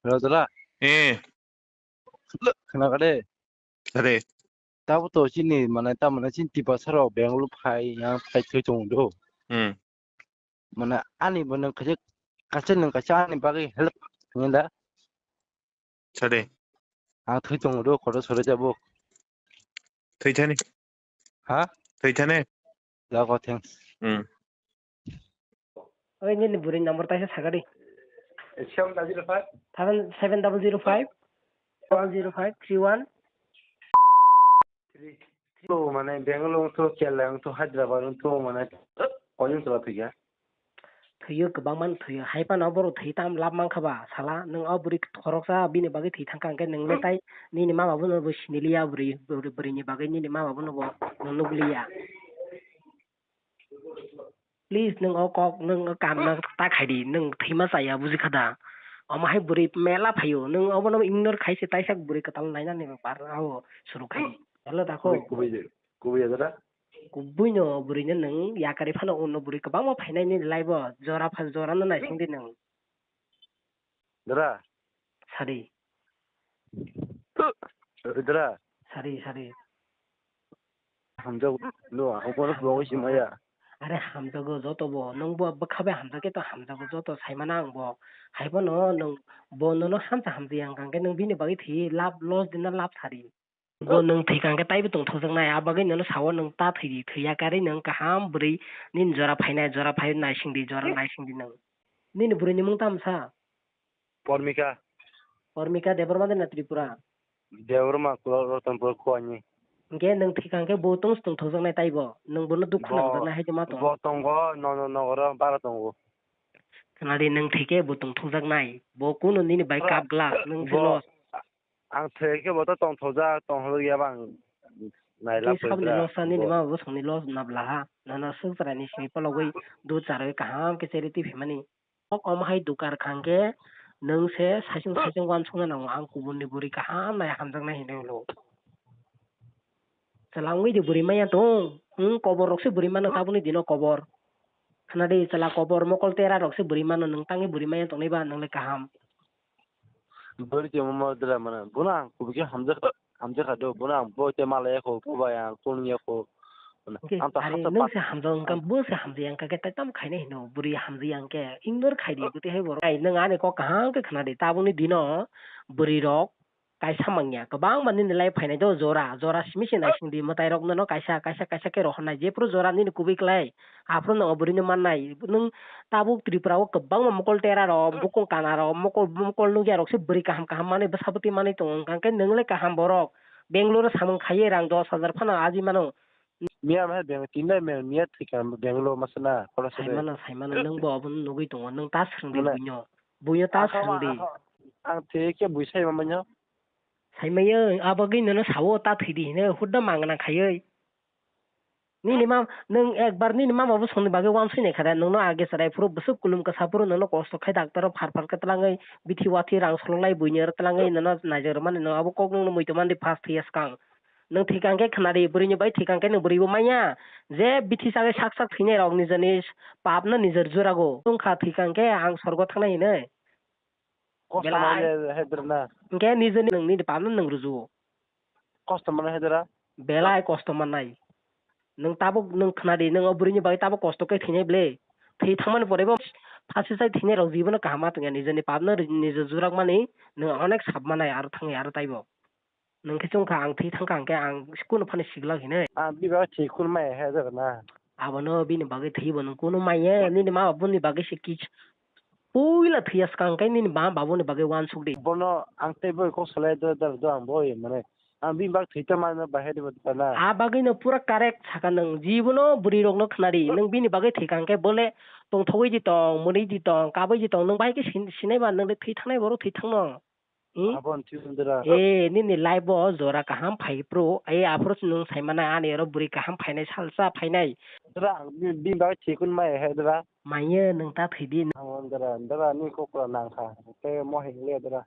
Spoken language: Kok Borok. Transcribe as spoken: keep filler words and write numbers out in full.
Rajala. Eh. Khna kade. Kade. Tabo to chini mane ta mane chini tipa saro Bangalore phai yang phai thoi tong do. Hmm. Mane ani bo nang kaje kache nang kache ani bagwi help ngenda. Sade. Ang thoi tong do kodo sore jabo. Thoi thani. Ha? Thoi thane? Jago, thanks. Hmm. Oi, nini buri number taisa sagadi. Seven double zero five. Seven, seven double zero five, one zero five three one. Three. Lo mane Bangalore to Kerala to Hyderabad to mane koyun sala phiya. Thwiyo kwbangma thwiyo. Hai phano borok thwi tam lab mankha ba, sala? Nwng o bwrwi khoroksa bini bagwi thwi thangkha, hwnkhe nwng le tai nini mama bono bo siniliya bwrwi, bwrwi, bwrwini bagwi nini mama bono bo nwng nukliya. Please, nwng o kok, nwng o kam no ta khai di, nwng thwima chaya, bujikha da? Omo hai bwrwi mela phaio, nwng obono ignore khai se, taisa bwrwi kwtal nainani bepar, ao suru khai. Hello, dakho. Kubui, kubui, kubui ya dara? Kubui no bwrwi no nwng yakarwi phano uno bwrwi kwbangma phainai nini life o, jora pha jora no naising di nwng. Dara. Sari. Dara. Sari, sari. Hamjak no, ang kono bwrwi si maya. Are hamjago joto bo, nwng bo bwkha bai hamjak khe to hamjago joto, saimano ang bo. Hai phano nwng bo nono hamsa hamjak yang kang khe nwng bini bagwi thwi lab loss di na lab sari. Bo nwng thwi kang khe taibo tongthokjaknai, a bagwi nono sao nwng ta thwi di, thwi ya karwi nwng kaham bwrwi nini jora phainai, jora phai naising di, jora naising di nwng. Nini bwrwini mung tamo sa? Pormika. Pormika Debbarma de na Tripura? Debbarma, Kulo-, Ratanpur, Kuani. Hwnkhe nwng thwi kang khe bo tong tongthokjaknai taibo, nwng bono dukhu nangjaknai hai khe ma tong? Bo tongo, no, no, nogoro bara tongo. Khna di, nwng thwi khe bo tongthokjaknai, bo kunu nini bai kap glak, nwng se loss. Ang thwi khe bo to tongthokjak, tongthokjak ya bang. Nailak sabni loss sa nini ma bo songni loss na bla ha. Nono swk chwrai ni simi pologwi dud charwi kaham khe cherry twi phaimani. Kok omo hai dukar khang khe nwng se saichung saichung uansukna nango, ang kubun ni bwrwi kaham nai hamjaknai hinwi ulo. Chwla wngwi di bwrwi manya tong, nwng kobor rok se bwrwi mano tabukni dino kobor. Khna di chwla kobor mokol tera rok se bwrwi mano, nwng tangwi bwrwi manya tongnai ba nwng le kaham. Bwrwi tongma dwla mano. Bono ang kubui khe hamjak, hamjakha do. Bono ang bo tei malaya kho, bo bai ang kung ya kho. Hwnkhe ang ta ari hapta nwng pat-, se hamjak wngkha, ang bo se hamjak ya wngkha khe tai tamo khainai hino? Bwrwi hamjak ya wngkhe ignore khai di, bwtwi hai borok. Ai, nwng ani kok kaham khe khna di. Tabukni dino bwrwi rok kaisa mangya, kwbangma nini life phainai do jora, jora simi se naising di mwtai rok nono kaisa, kaisa, kaisa khe rohornai. Jephru jora nini kubui klai, aphuru no o bwrwi no mannai. Nwng tabuk Tripura o kwbangma mokol tera rok, bukung kana rok, mokol, mokol nukya rok se bwrwi kaham kaham manwi, bwsa bwtwi manwi tongo, hwnkha khe nwng le kaham borok. Bangalore o samung khaiwi rang dos hajar phano aji mano. Miya mai beng-, tinai miya, miya thwikha Bangalore masa na, khoroksa de. Saimano, saimano, nwng bo obono nugwi tongo, nwng ta swrwng di buino. Buino ta swrwng di. Ang thwi khe bui sai ma manya. Saimaya, abagwi nono sao ta thwi di hino, hudda mangna khaiwi. Nini ma, nwng ekbar nini mama bwsongni bagwi uansuknai kha da, nwngno age chwrai phuru bwswk kulum kwsa phuru nwngno kosto khai doctor o phar phar khe twlangwi bithi wathi rang sololai buini oro twlangwi nwngno naijak rwmani, nwng abo kok nwngno muitu mandi first thwiya swkang. Nwng thwikang khe khna di, bwrwini bai thwikang khe nwng bwrwibo manya. Je bithi chagwi sak sak thwinai rok nijoni papno nijor jurago. Wngkha thwikang khe ang sorgo thangnai hinwi. Kosto belai mane hedra na. Hwnkhe nijeni nwng nini papno nwng rujuo. Kosto mane hedra? Belai kosto mannai. Nwng tabuk nwng khna di, nwng o bwrwini bagwi tabuk kosto khe thwinai ble. Thwi thangmani pore bo phasi sai thwinai rok jibono kaham ma tongya, nijeni papno ri-, nijo jurakmani nwng onek sap mannai aro thangwi aro taibo. Nwng khe chwng kha, ang thwi thang kha, hwnkhe ang kunu phano siglak hinwi. Ah, biba thwi kun maya he jaga na. Abono bini bagwi thwibo nwng kunu maya, nini ma babuni bagwi se kis-, puila thwiya swkang khe nini ma babuni bagwi uansuk di. Bono ang tei boi kok salai do, do, do ang boi mane. Ang bini bak thwi ta mano bahai di bo na. A bagwi no pura correct saka nwng. Jibono bwrwi rok no khna di. Nwng bini bagwi thwi kang khe bole tongthogwi di tong, mwnwi di tong, kabwi di tong. Nwng bahai khe sin-, sinai ba, nwng le thwi thangnai borok thwi thangno. Hmm? Abo ang thwi wngdara. Eh, nini life o jora kaham phai phru. Eh, aphuru se nwng sai mannai, ani oro bwrwi kaham phainai, salsa phainai. Dara, ang bini, bini bagwi thikun mai he dara. Maiyo, nwng ta thwi di. Ang wngdara, dara, ni kokla nang kha. Tei mo hingle dara.